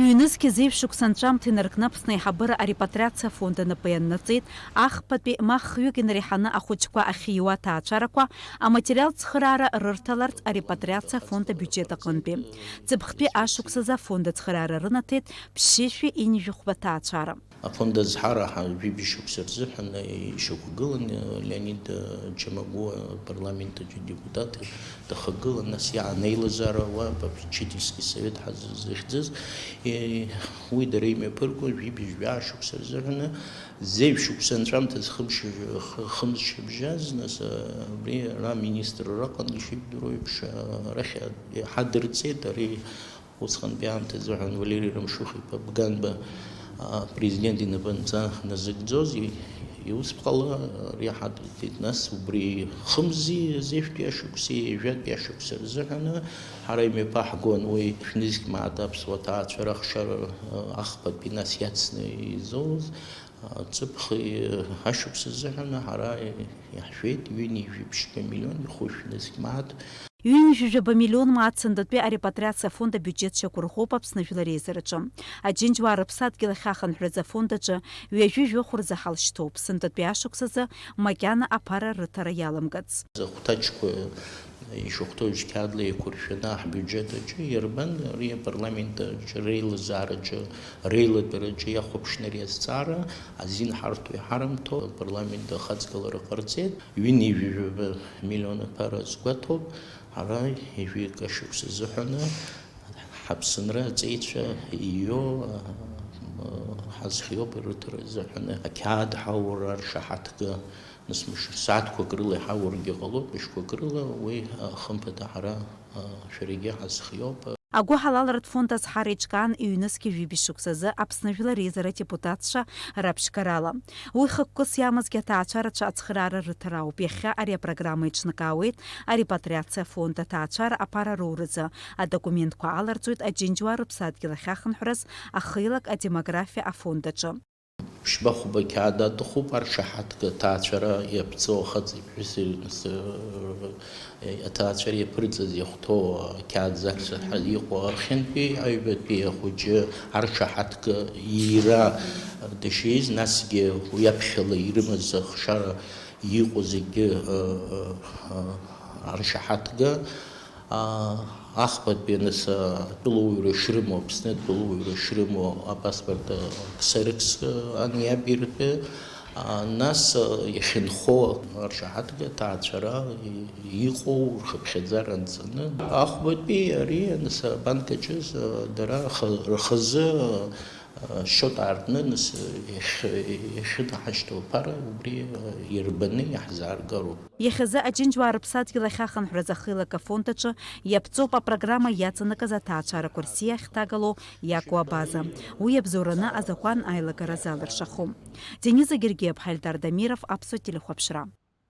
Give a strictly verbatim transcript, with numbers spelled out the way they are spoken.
Ҩнызқьи зеижә шықәса анҵәамҭа инаркны Аԥсны аиҳабыра арепатриациа афонд анапы ианнаҵеит, ахԥатәи ма хҩык инареиҳаны ахәыҷқәа ахьиуа аҭаацәарақәа аматериалтә цхыраара рырҭаларц арепатриациа афонд абиуџьет аҟынтәи. Ҵыԥхтәи ашықәсазы афонд ацхыраара рынаҭеит ԥшьышәи ҩынҩажәи хәба ҭаацәара. Афонд азҳара ҳа-, жәибжь шықәса рзыҳәан ишьақәгылан, Леонид Чамагәуа, апарламент аҿы адепутат дахагылан, нас иаан аилазаара уа попечительский совет ҳаззыхьӡыз, и-, уи дара имҩаԥырго жәибжь жәаа шықәса рзыҳәан, зеижә шықәса анҵәамҭаз хымш-, х-, хымз шьыбжьаз, нас, а, абри ара аминистрра аҟан, ишибдыруа еиԥш, а, арахь, а, ҳадырҵеит, ари Усҟантәи аамҭазыҳәан Валери Рамшух-иԥа Бганба, а, президент инапынҵа назыгӡоз и-, иусԥҟала ари ҳадырҵеит. Нас убри хымзи зеижәтәи ашықәси ҩажәатәи ашықәса рзыҳәаны ҳара имҩаԥаҳгон уи шәнызқь мааҭ аԥсуа ҭаацәара ахшара, а, ахԥатәи нас иацны изоуз, а, ҵыԥх, и-, ашықәс азыҳәаны ҳара иаҳшәеит ҩынҩажәи ԥшьба миллион хәышә нызқь мааҭ. Ҩынҩажәи жәаба миллион мааҭ сынтәатәи арепатриациа афонд абиуџьет шьақәырӷәӷәоуп Аԥсны жәлар реизараҿы. Аџьынџьуаа рыԥсадгьыл ахьахынҳәраз афонд аҿы ҩажәи жәохә рзы ҳалшьҭоуп, сынтәатәи ашықәсазы макьана аԥара рыҭара иаламгац. Ахәҭаҷқәа ишахәҭоу зқьаадла еиқәыршәаны ҳбиуџьет аҿы ирбан, ари апарламент аҿы реилазаараҿы, реиладараҿы иахәаԥшны ари азҵаара азин ҳарҭо иҳарымҭо апарламент ахаҵгылара ҟарҵеит. Ҩынҩажәи жәаба миллион аԥара азгәаҭоуп. Ҳара ҩажәи акы ашықәс азыҳәаны ҳаԥсынра аҵеицәа иио, а, ҳазхиоуп ирыҭара азыҳәаны. Ақьаад ҳаура, аршаҳаҭга, нас мыш-, сааҭқәак рыла иҳаургьы ҟалоит, мышқәак рыла уи, а, хымԥада ҳара, а, шәарагьы ҳазхиоуп. Агәыҳалалратә фонд азҳара еиҿкаан ҩнызқьи жәибжь шықәсазы Аԥсны Жәлар Реизара адепутатцәа раԥшьгарала. Уи хықәкыс иамазгьы аҭаацәарацәа ацхыраара рыҭара ауп. Иахьа ари апрограмма еиҿнакаауеит арепатриациа афонд аҭаацәара аԥара роуразы. Адокументқәа аларҵоит Аџьынџьуаа рыԥсадгьыл ахьахынҳәраз ахеилак адемографиа афонд аҿы. Ԥшьба-хәба қьаад аҭахуп, аршаҳаҭга аҭаацәара иаԥҵоу ахаҵеи ԥҳәыси рныс, э, аҭаацәара иаԥырҵаз иахәҭоу ақьаад заксаҳа иҟоу ахьынтәи аҩбатәи ахәыҷы аршаҳаҭга иира дышиз, насгьы уи аԥхьала ирымаз ахшара иҟоу зегьы, э, э, э, аршаҳаҭга, а, ахԥатәи аныс, а, атәылауаҩра шрымоу, Аԥсны атәылауаҩра шрымоу апаспорт, а, ксерокс, а, ан иабиртәы, а, нас, а, иахьынхо аршаҳаҭга ҭаацәара и-, иҟоу рхыԥхьаӡара анҵаны. Ахәбатәи ари аныс абанк аҿы, а, дара рхы-, рхазы, а, Шьоҭ аартны, нас, иахь-, иахьынаҳашьҭоу аԥара убри ирбаны иаҳзааргароуп. Иахьазы Аџьынџьуаа рыԥсадгьыл ахьахынҳәраз ахеилак афонд аҿы иаԥҵоуп апрограмма иаҵанакыз аҭаацәарақәа рсиа ахьҭагало иаку абаза. Уи иабзоураны азакәан аилагара залыршахом. Дениза Гергиева, Ҳаилдар Дамиров, Аԥсуа телехәаԥшра.